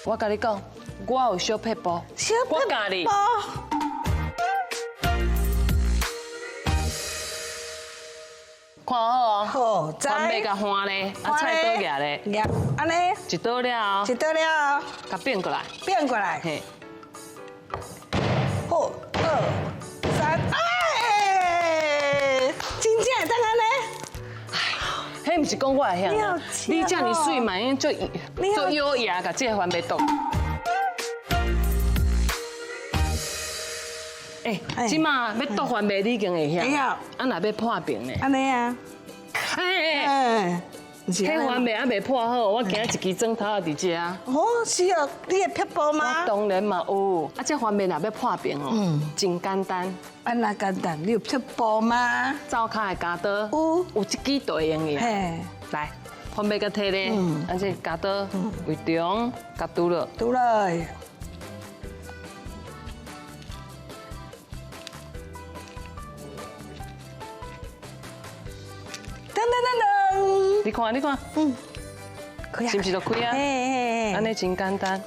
我共你講，我有小撇步，小我教你。看好哦，好，番麥共番咧，啊菜刀舉咧，舉，按呢，一刀了後，一刀了後，共變過來，變過來，嘿，好，二、三，哎，真正會當按呢？彼毋是講我會曉啊，你遮爾媠嘛，應足足優雅，共這个番麥剁。欸，這馬欲剁番麥你已經會曉，啊若欲破冰呢？按呢啊？欸欸，彼番麥猶未破好，我今一支鑽頭佇遮。哦，是哦，你會撇步嗎？我當然嘛有。啊，這番麥若欲破冰哦，真簡單。按怎簡單？你有撇步嗎？灶跤的鉸刀，有，有一支就會用的。來，番麥共提咧，啊這鉸刀為中，共拄落。拄落。噔噔噔噔，你看，你看，是毋是就開啊？按呢真簡單。哦，